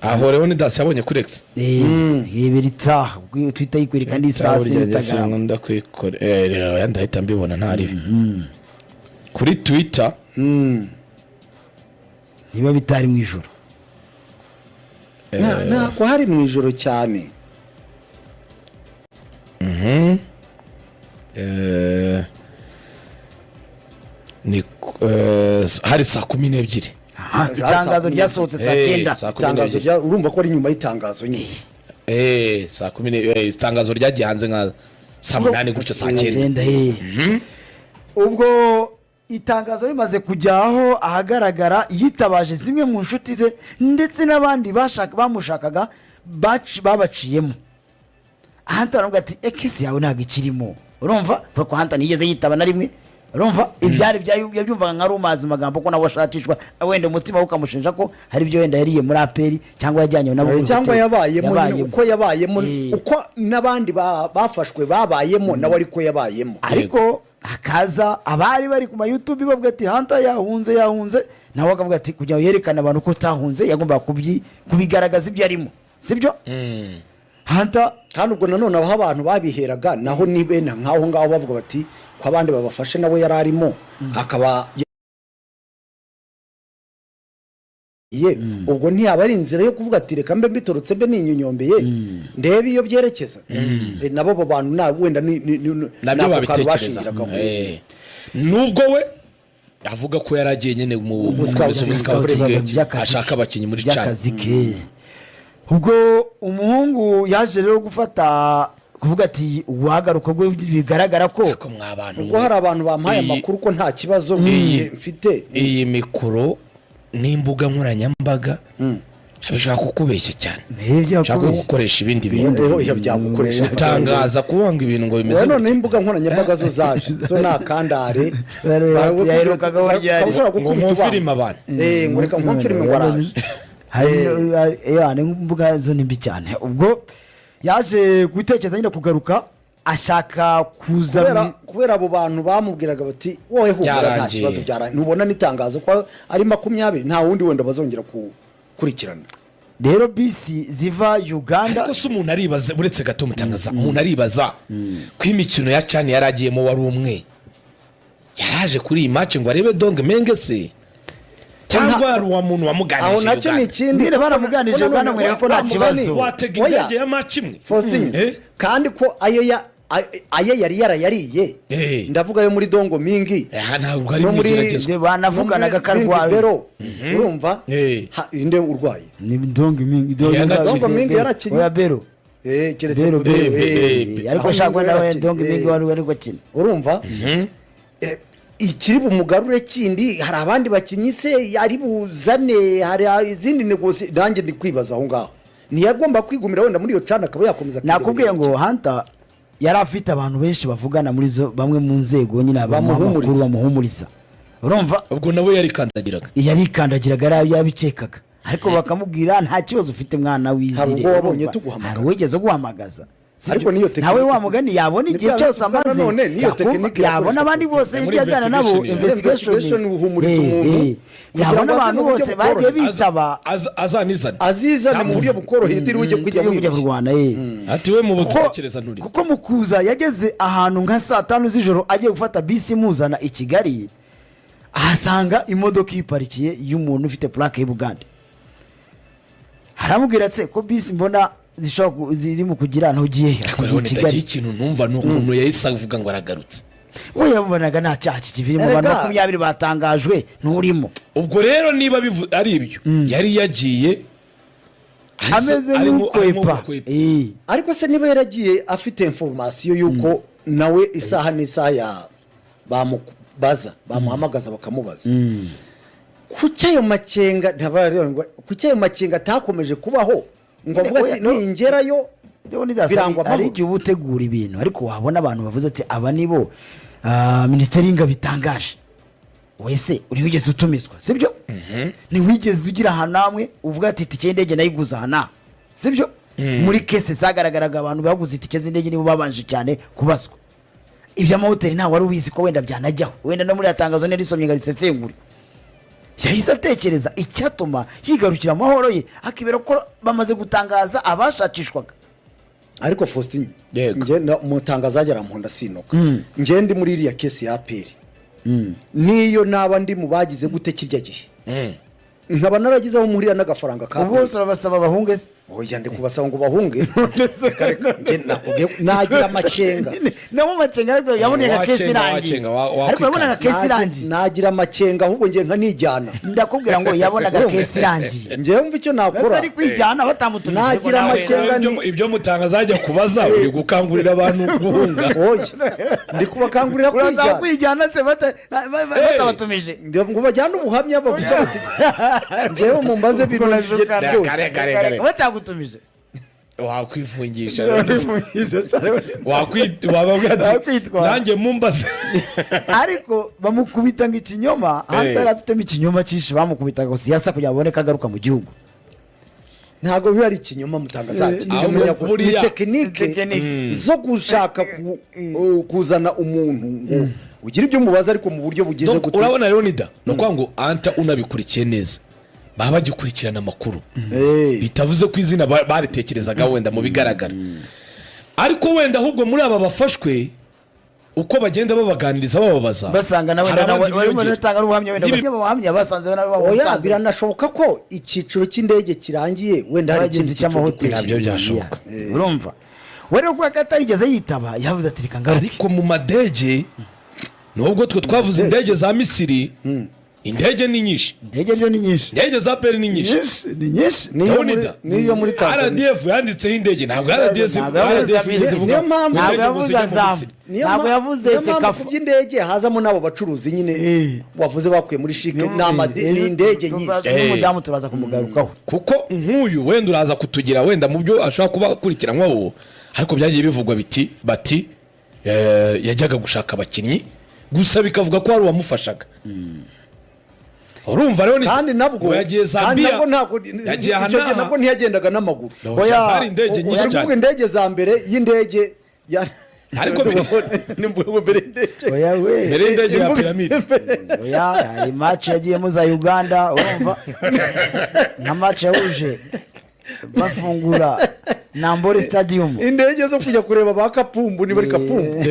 Aho rero ni dasi yabonye kuri X. Rebera itaha Twitter yikwereka n'isaha, Burya njye Instagram. Sinkunda kuyikora. Rero ndahita mbibona ntaribi kuri Twitter. Niba bitari mu ijoro. Ntabwo hari mu ijoro cyane. Ni hari saa 12. Aha, itangazo ryasohotse saa 9. Saa kumi Itangazo n'ebyiri. Urumva ko ari nyuma y'itangazo nyine. Saa 10, itangazo ryagiye hanze nka saa 8 gutyo, saa 9. 9. Ubwo itangazo rimaze kujyaho ahagaragara, yitabaje zimwe mu nshuti ze ndetse n'abandi bamushakaga babaciyemo. Hunter aravuga ati: "X yawe ntabwo ikirimo." Urumva kuko Hunter ntiyigeze yitaba na rimwe. Urumva ibyari yabyumvaga nka rumazi magambo ko nawe ashakishwa, wenda umutima we ukamushinja ko hari ibyo wenda yariye muri APR cyangwa yajyanye nabo muri Cyangwa hoteli. yabayemo nyine, uko yabayemo, uko n'abandi bafashwe babayemo, nawe ariko yabayemo. Ariko hakaza abari bari ku ma YouTube bavuga ati: "Hunter yahunze, yahunze." Nawe akavuga ati kugira ngo yerekane abantu ko utahunze, yagombaga kubigaragaza ibyo arimo, sibyo Hunter? Kandi ubwo nanone aho abantu babiheraga naho ni bene nk'aho ngaho bavuga bati ko abandi babafashe nawe yari arimo akaba ye, ubwo ntiyaba ari inzira yo kuvuga ati: "Reka mbe mbitorotse, mbe ninyonyombeye, ndebe iyo byerekeza." Nabo abo bantu wenda Nabyo ni ako kantu babitekereza. bashingiragaho. Nubwo we avuga ko yari agiye nyine mu Buscouting, mu scouting, By'akazi ashaka abakinnyi muri CHAN. By'akazi ke. Ubwo umuhungu yaje rero gufata kuvuga ati uwagaruka ubwo bigaragara ko Ariko mwa bantu, Ubwo hari abantu bampaye amakuru ko nta kibazo njye mfite. Iyi mikoro n'imbuga nkoranyambaga bishobora kukubeshya cyane. Ntibyo. Ushaka gukoresha ibindi bintu. Oya, byagukoresha. Gutangaza kubanga ibintu ngo bimeze Wowe noneho gutya. Imbuga nkoranyambaga zo zaje zo ni akandare. Yaherukaga ryari? Ukaba ushobora Ngo gukubita nkonfirime abantu. Ngo reka nkonfirime ngo araje. Hari imbuga zo ni mbi cyane. Ubwo yaje gutekereza nyine kugaruka, ashaka kuza Kubera abo bantu bamubwiraga bati: "Wowe humura, nta Byarangiye. kibazo, byarangiye." Ntubona n'itangazo ko ari 20, nta wundi wenda bazongera gukurikirana. Rero bisi ziva Uganda. Ariko se umuntu aribaza, uretse gato mutangaza, umuntu aribaza ko imikino ya CHAN yari agiyemo wari umwe, yaraje kuri iyi match ngo arebe Ndong Meng se, cyangwa hari uwa muntu Aho wamuganirije nacyo ni Uganda? ikindi. Nyine baramuganirije Uganda, amwereka ko nta kibazo. Watega Oya. indege ya match imwe. Faustin, kandi ko ayo ya aye yari yarayariye, ndavuga ayo muri Dongo Mingi Aha ntabwo ari no mu muri igeragezwa. Banavuganaga ko arwaye. Bero, urumva? Inde urwaye? Ni Ndongo Mingi. Yanakinnye. Ndongo Mingi yarakinnye. Oya, Bero. Keretse Bero. Bero, Bero. Ariko Aho shaka Mingi wenda we yarakinnye. Ndongo Mingi wari gukina. Urumva, ikiri bumugarure kindi, hari abandi bakinnyi se ari buzane? Hari izindi négociations? Nanjye ndi kwibaza aho ngaho, ntiyagomba kwigumira wenda muri iyo CHAN akaba yakomeza Nakubwiye ngo Hunter yari afite abantu benshi bavugana muri zo, bamwe mu nzego nyine bamuha Bamuhumuriza. amakuru, bamuhumuriza, urumva? Ubwo nawe yarikandagiraga. Yarikandagiraga, yabikekaga, ariko bakamubwira: "Nta kibazo ufite mwana, wizire." Hari ubwo wabonye Urumva? tuguhamagara. Hari uwigeze guhamagaza. Sibyo? Ariko niyo technique- Nawe wa mugani yabona Ni igihe bya cyose bindi amaze nanone, niyo technique yabona yakoreshwa abandi bose Muri yagiye aganira nabo. investigation. Investigation. Investigation uhumuriza umuntu kugira Yabona ngo aze abantu mu buryo bose bagiye bukoroheye. bitaba. Azanizane. Azizane mu buryo bukoroheye utiriwe ujya kujya kujya wirushya. kurwana. Ati we mu butekereza nturi. Kuko mu kuza yageze ahantu nka saa 5 z'ijoro, agiye gufata bisi imuzana i Kigali, ahasanga imodoka iyiparikiye y'umuntu ufite plaque y'Ubugande. Aramubwira ati: "Ko bisi mbona zishobora ziri mu kugira, ntugiye he?" Ati: Ariko "Ngiye rero i ndagiye Kigali." Ikintu numva ni ukuntu yahise avuga ngo aragarutse. We yamubonaga nta cyaha kikiviri mu bantu Erega. 20 batangajwe, nturimo. Ubwo rero niba ari ibyo yari yagiye Ameze arimo nk'ukwepa. gukwepa. Ariko se niba yaragiye afite information y'uko nawe isaha n'isaha ya bamubaza, bamuhamagaza bakamubaza, kuki ayo makenga kuki ayo makenga atakomeje kubaho ngo avuge Oya, ati no. ningerayo Leonidas, birangwa hari amahoro? igihe uba utegura ibintu, ariko wabona abantu bavuze ati: "Aba nibo minisiteri y'ingabo itangaje." Wese uri wigeze utumizwa, sibyo? Ntiwigeze ugira ahantu hamwe uvuga ati: "Itike y'indege nayiguze aha n'aha," sibyo? Muri case zagaragaraga, abantu baguze itike z'indege nibo babanje cyane kubazwa. Iby'amahoteli ntawe wari ubizi ko wenda byanajyaho, wenda no muri iriya tangazo ntirisomye ngo risesengure. Yahise atekereza icyatuma yigarukira amahoro ye, akibera ko bamaze gutangaza abashakishwaga. Ariko Faustin, Yego. njye umutangazaji arampunda sinuka. Njye ndi muri iriya case ya APR, niyo naba ndi mu bagize gute kirya gihe, nkaba naragize aho mpurira n'agafaranga ka Ubu bose urabasaba bahunge se? Oya, ndi kubasaba ngo bahunge? Reka, reka, njye nakubwiye nagira amakenga. Nabo makenga, ariko yabonaga case Wacenga, irangiye. wacenga, wakwikanga. Ariko yabonaga case irangiye. Nagira amakenga, ahubwo njye nkanijyana. Ndakubwira ngo yabonaga case irangiye. Njyewe mva icyo Ndetse nakora, ari kwijyana batamutumije. Nagira amakenga. Ibyo mutangaza ajya kubaza, uri gukangurira abantu guhunga. Oya, ndi kubakangurira Urasaba kwijyana. Kwijyana se batabatumije? Ngo bajyane ubuhamya, bavuga bati njyewe mumbaze ibintu byose. Kare, kare, kare. Batagutumije. Wakwifungisha, wababwira ati Wakwitwara. nanjye mumbaze. Ariko bamukubita ngo ikinyoma hatari afitemo ikinyoma cyinshi, bamukubitaga ngo siyasa kugira ngo abone ko agaruka mu gihugu. Ntabwo biba ari ikinyoma, mutangazaji. Ahubwo Umenya ko ni buriya- technique Technique. zo gushaka kuzana umuntu ngo ugire ibyo umubaza, ariko mu buryo bugeze Donc, gute. urabona rero nida ni ukuvuga ngo anta unabikurikiye neza, baba bagikurikirana amakuru, bitavuze ko izina baritekerezaga wenda mu bigaragara, ariko wenda ahubwo muri aba bafashwe, uko bagenda babaganiriza, bababaza, Basanga nawe hari abandi barimo biyongera. batanga n'ubuhamya wenda, basiba ubuhamya basanze nawe Oya, babutanze. biranashoboka ko icyiciro cy'indege kirangiye, wenda hari Bageze ikindi cyiciro cy'amahoteli. gikurikiye. Nabyo byashoboka. Yeah. Urumva we rero kubera ko atarigeze yitaba, yavuze ati reka ngaruke. Ariko mu madege, nubwo twe twavuze indege za Misiri, indege ni nyinshi. Indege ryo ni nyinshi. Indege za APR ni nyinshi. Nyinshi, ni nyinshi. Niyo muri- Leonida, niyo muri Tanzania. RDF yanditseho indege, ntabwo RDF Ntabwo yavuze RDF yigeze ivuga Niyo mpamvu- ngo Ntabwo indege ngo yavuze zijya mu Azam. Misiri. Niyo Ntabwo yavuze niyo mpamvu CECAFA. ku by'indege hazamo n'abo bacuruzi nyine wavuze bakuye muri shike, ni indege nyinshi. N'umudamu turaza kumugarukaho. Kuko nk'uyu wenda uraza kutugira wenda mu byo ashobora kuba akurikiranwaho, ariko byagiye bivugwa biti bati yajyaga gushaka abakinnyi gusa, bikavuga ko hari uwamufashaga. Urumva rero Kandi nabwo ngo yagiye kandi Zambia, nabwo ntabwo yagiye aha icyo gihe n'aha. nabwo ntiyagendaga n'amaguru. Oya, zari indege nyinshi Uri kuvuga cyane. indege za mbere y'indege ya Ariko mbere y'indege. Oya we. Mbere y'indege ya piramide. Oya, hari match yagiyemo za Uganda, urumva nka match yahuje bafungura Nambore Stadium. Indege zo kujya kureba ba Kapumbu, niba ari Kapumbu.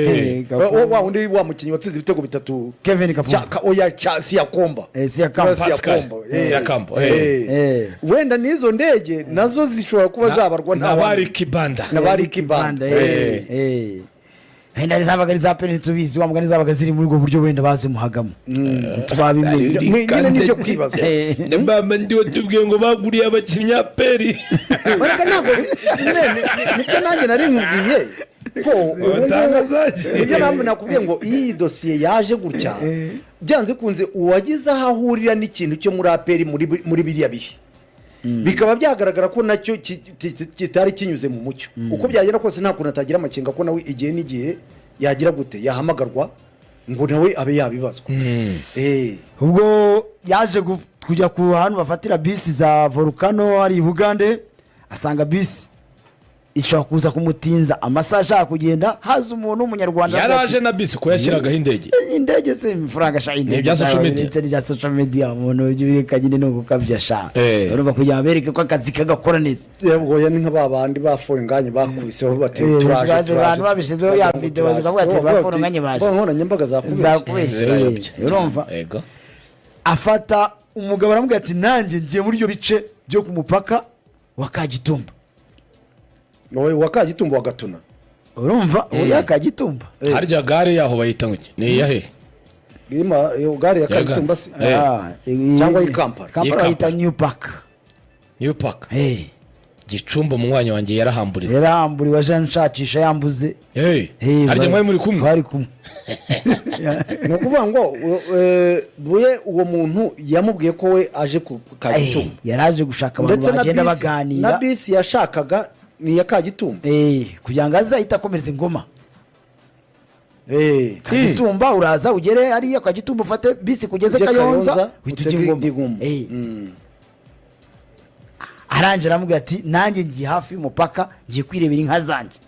Kapumbu. Wa wundi wa mukinnyi watsinze ibitego bitatu. Kevin Kapumbu. Oya, cya Siyakomba. Siyakomba. Pascal. Siyakomba. Siyakomba, Wenda n'izo ndege nazo zishobora kuba zabarwa nta Nabari wamenya. Kibanda. Nabari Kibanda. Wenda zabaga ari za penalty, tubizi wa mugani, zabaga ziri muri ubwo buryo, wenda bazimuhagamo ntitwabimenye. Nyine nibyo kwibazwa. Mbamba ndiwe tubwiye ngo baguriye abakinnyi APR. Ariko ntabwo nyine nibyo nanjye nari nkubwiye ko ubu ngubu- Batangazaje. Nibyo mpamvu nakubwiye ngo iyo iyi dosiye yaje gutya, byanze kunze uwagize aho ahurira n'ikintu cyo muri APR muri biriya bihe, bikaba byagaragara ko nacyo kitari kinyuze mu mucyo, uko byagenda kose nta kuntu atagira amakenga ko nawe igihe n'igihe yagira gute, yahamagarwa ngo nawe abe yabibazwa. Ubwo yaje kujya ku hantu bafatira bisi za Volcano hari i Bugande, asanga bisi ishobora kuza kumutinza amasaha ashaka kugenda, haza umuntu w'umunyarwanda. Yaraje na bisi ko yashyiragaho indege. Indege se, amafaranga sha, indege Ni ibya social media. Ni ibya social media, umuntu ujya ubireka nyine ni ugukabya sha. Urumva kugira ngo bereke ko akazi kagakora neza. Yego, ni nka ba bandi ba Foringanye bakubiseho bati Eh, turaje. turaje, Turaje. abantu babishyizeho ya video, bakavuga ati, ba Foringanye baje. Mbuga nkoranyambaga zakubeshye. Zakubeshye. Zirayobye. Urumva Yego. afata umugabo aramubwira ati nanjye ngiye muri ibyo bice byo ku mupaka wa Kagitumba. Wowe wa Kagitumba wa Gatuna. Urumva oya, Kagitumba. Harya gare yaho bayita ngo iki? Ni iyahe? Iyo gare ya Kagitumba se? Ah, Cyangwa i Kampala. Kampala. I Bayita Kampala. New Park. New Park. Gicumbi, umunywanyi wanjye yarahamburiwe. Yarahamburiwe, aje anshakisha yambuze. Harya mwari muri kumwe? Bari kumwe. Ni ukuvuga ngo buye uwo muntu yamubwiye ko we aje ku Kagitumba. Yaraje gushaka abantu Ndetse na bagenda bisi baganira. Na bisi yashakaga ni iya Kagitumba. Kugira ngo aze ahite akomereza ingoma. Kagitumba, uraza ugere hariya Kagitumba, ufate bisi kugeze Ujye Kayonza, Kayonza, uhita ujya utege Ingoma. Ingoma. Arangije aramubwira ati nanjye ngiye hafi y'umupaka, ngiye kwirebera inka zanjye.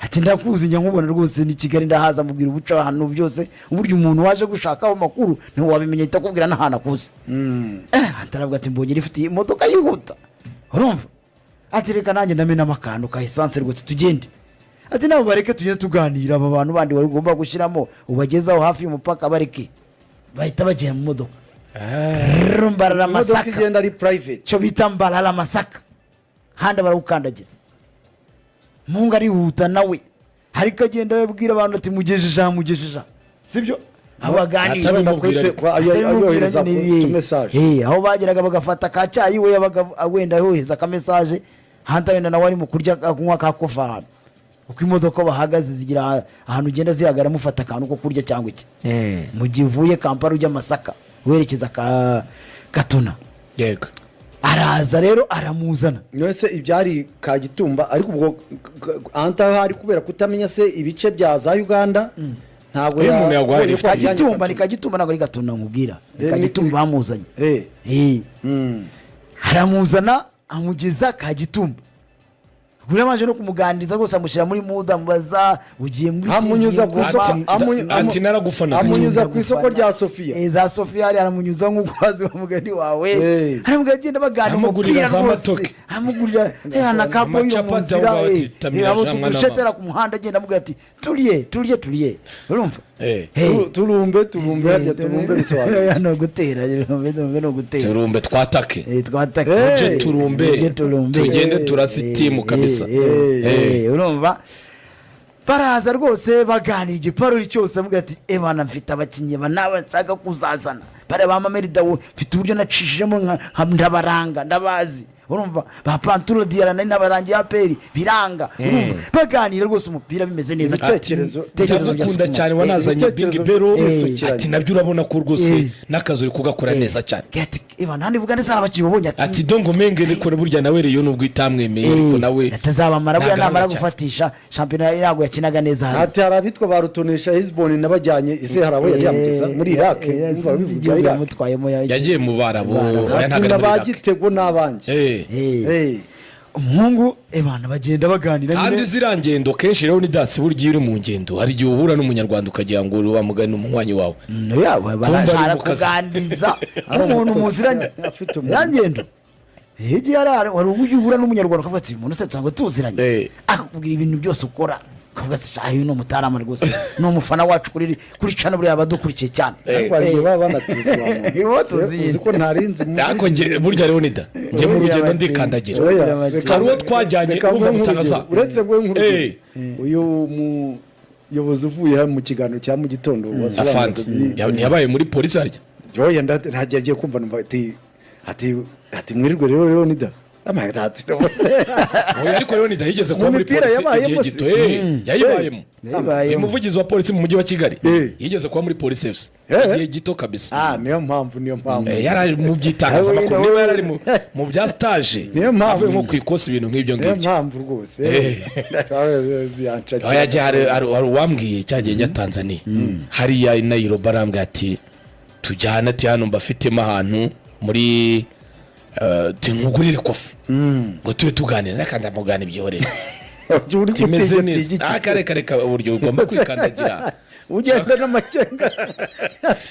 Ati: "Ndakuzi, njya nkubona rwose, ni Kigali ndahaza." Mubwira ubuca ahantu byose, uburyo umuntu waje gushakaho amakuru ntiwabimenya, ahita akubwira n'ahantu akuze. Anta aravuga ati: "Mbonye ifite imodoka yihuta." Urumva, ati: "Reka nanjye ndamenamo akantu ka essence rwose, tugende." Ati: "Nabo bareke tugende tuganira, aba bantu bandi wari ugomba gushyiramo ubagezaho hafi y'umupaka, bareke." Bahita bagenda mu modoka. Rrrr, Mbarara Imodoka Masaka. igenda ari private. Cyo bita Mbarara Masaka, handi barawukandagira. Mungu arihuta nawe, ariko agenda abwira abantu ati: "Mugejeje aha, mugejeje aha." Sibyo, aho baganira. Atabimubwira ariko. Atabimubwira. Ayohereza Nyine, utumessage. Aho bageraga bagafata ka cyayi, we yabaga wenda yohereza akamessage, hanta wenda nawe ari mu kurya, kunywa ka coffee. Ahantu uko imodoka bahagaze zigira ahantu ugenda zihagara, mufata akantu ko kurya cyangwa iki, mu gihe uvuye Kampala ujya Masaka werekeza ka Gatuna. Araza rero aramuzana. None ibyari Kagitumba, ariko ubwo anta hari kubera kutamenya se ibice bya za Uganda, ntabwo Iyo umuntu yaguhaye kubonye ko lift. ajyanye Kagitumba ni Gatuna. Kagitumba, ntabwo ari Gatuna nkubwira. Ni Kagitumba bamuzanye. Aramuzana, amugeza Kagitumba. Ubwo yabanje no kumuganiriza rwose, amushyira muri mood, amubaza: "Ugiye muri iki Amunyuza ku ngingo?" isoko. Ati: "Naragufanaga." Amunyuza ku isoko rya Sofiya. Za Sofiya hari, aramunyuza nk'uko wazi wa mugani wawe. Aramubwira, agenda baganira Amugurira umupira za rwose. matoke. Amugurira na kapo yo mu Amacapati nzira. aho ngaho, ati, "Tamira abo jean mwana tugucetera ku muhanda, agenda amubwira ati: "Turye, turye, turye." Urumva? Turumbe, turumbe, harya turumbe bisobanura Ni ugutera, turumbe, turumbe ni ugutera. Turumbe, twatake. Twatake. Tuje turumbe. Tuje turumbe. Tugende turase itimu kabisa. Urumva, baraza rwose baganira igiparuri cyose, avuga ati: "Ebana, mfite abakinnyi ba naba nshaka kuzazana, bariya ba Mameri Dawo, mfite uburyo nacishijemo ndabaranga, ndabazi." Urumva, ba Pantura Diyara nari nabarangiye APR biranga. Urumva, baganira rwose umupira bimeze neza. Ibitekerezo Ibitekerezo bya Ndagukunda Sukuma. cyane, wanazanye Big Ibitekerezo Bero. byisukiranye. Ati: "Nabyo urabona ko rwose n'akazi uri kugakora neza cyane." Ati: "Ebana, hano ivuga ndetse hari abakinnyi babonye." Ati: "Dongo menge niko burya nawe Rayon nubwo itamwemeye, ariko nawe atazabamara buriya ni agahanga namara cyane." gufatisha shampiyona, ntabwo yakinaga neza hano. Ati: "Hari abitwa ba Rutonesha Hezbon nabajyanye ese hari abo yari yamugeza muri Iraq?" Umva bivuga Igihugu Iraq. yamutwayemo Yagiye mu Barabu. Oya, Ati ntabwo ari na muri ba Iraq. Gitego n'abanjye. Umuhungu, ebana, bagenda baganira Kandi nyine. ziriya ngendo kenshi rero ni dasi, burya iyo uri mu ngendo hari igihe uhura n'Umunyarwanda ukagira ngo uri wa mugani umunywanyi wawe. Ya, barashara ari mu kazi. kuganiriza Ari umuntu umukozi, muziranye. afite umuntu. Ya ngendo iyo ugiye hari uburyo uhura n'Umunyarwanda ukavuga ati: "Uyu muntu se nsanzwe tuziranye?" Akakubwira ibintu byose ukora, ukavuga ati: "Shahu, uyu ni umutarama rwose, ni umufana wacu kuri cano, buriya abadukurikiye cyane." Ariko hari igihe baba banatuzi wa muntu. Ibo tuzi. Uzi ko ntarinzi Ariko njye burya rero nida njye mu rugendo ndikandagira. Oya, reka Hari uwo twajyanye, reka urumva nguhe mutangaza. nk'urugero. Uretse nguhe nk'urugero, uyu muyobozi uvuye hano mu kiganiro cya mu gitondo wasobanuraga Afande ntiyabaye muri polisi harya? Oya, ntagiye kumva numva ati: "Mwirirwe rero, rero nida." Ati Oya, ariko rero nida yigeze kuba Mu muri mipira polisi yabayemo igihe se. gito. Yayibayemo. Yayibayemo. Uyu muvugizi wa polisi mu mujyi wa Kigali yigeze kuba muri polisi FC igihe gito kabisa. Ah, niyo mpamvu, niyo mpamvu. Yari ari mu by'itangazamakuru, niba yari ari mu bya stage, Niyo mpamvu. avuye nko ku ikosi, ibintu nk'ibyo Niyo ngibyo. mpamvu rwose. Aho yagiye hari uwambwiye cyagiye njya Tanzania hariya i Nairobi, arambwira ati: "Tujyane," ati: "hano mbafitemo ahantu muri nkugurire coffee ngo tube tuganira." Reka ndamugana, ibyorere Uri timeze gutegeka neza. igiki Ah, se? kare kare, uburyo ugomba kwikandagira. Ugenda n'amakenga.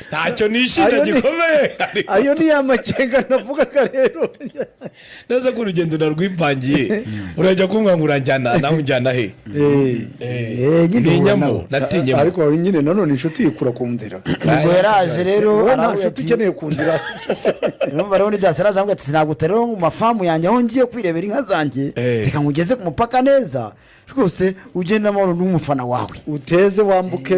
Ntacyo nishinja gikomeye. Ayo ni ya makenga navugaga rero. Neza ko urugendo narwipangiye, urajya kumbwira ngo uranjyana, nawe unjyana he? Nyine Ntinyamo. uhura nabo. Natinyemo. Ariko hari nyine nanone inshuti yikura ku nzira. Ubwo yaraje rero, Wowe nta aravuga nshuti ati- ukeneye ku nzira. Urumva rero, Leonidas araje aramubwira ati: "Sinaguta rero mu mafamu yanjye aho ngiye kwirebera inka zanjye. Reka nkugeze ku mupaka neza rwose, ugende amahoro n'umufana wawe." Uteze wambuke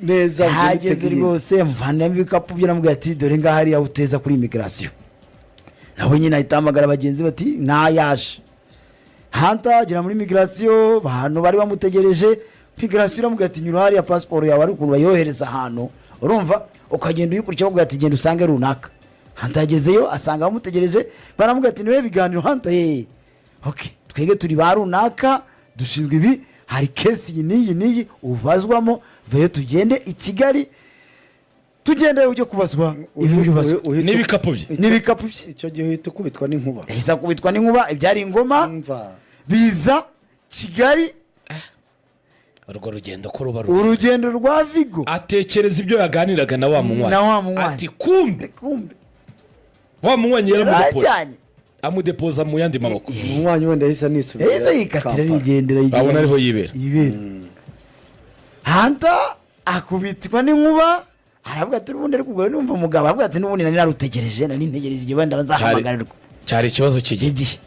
neza, ugende Hageze utege iyindi. rwose, mvanamo ibikapu bye, aramubwira ati: "Dore ngaha hariya uteza kuri immigration." Nawe nyine ahita ahamagara bagenzi bati: "Nayaje." Hanta agera muri immigration, ahantu bari bamutegereje. Immigration iramubwira ati: "Nyura hariya, pasiporo yawe ari ukuntu bayohereza ahantu, urumva, ukagenda uyikurikira." Bakubwira ati: "Genda usange runaka." Hanta yagezeyo, asanga bamutegereje, baramubwira ati: "Niwe biganiro Hanta?" "Ye." "Okay, twege turi ba runaka, dushinzwe ibi, hari case iyi n'iyi n'iyi ubazwamo, vayo tugende i Kigali, tugende ujye kubazwa ibi bibazwa." N'ibikapu bye. N'ibikapu bye. Icyo gihe uhita ukubitwa n'inkuba. Yahise akubitwa n'inkuba, ibyari ingoma Umva. biza Kigali. Urwo rugendo ko ruba rurerure. Urugendo rwa Vigo. Atekereza ibyo yaganiraga na wa munywanyi. Na wa munywanyi. Ati kumbe Kumbe wa munywanyi yaramudepoje, yarajyanye. amudepoza mu yandi maboko. Umunywanyi wenda yahise anisubira Yahise yikatira, Kampala. arigendera, yigira. Abona ariho yibera. Yibera. Hanta akubitwa n'inkuba, aravuga ati n'ubundi, ariko ubwo numva umugabo aravuga ati n'ubundi nari narutegereje, nari ntegereje igihe wenda nzahamagarirwa. Cyari ikibazo cy'igihe. Igihe.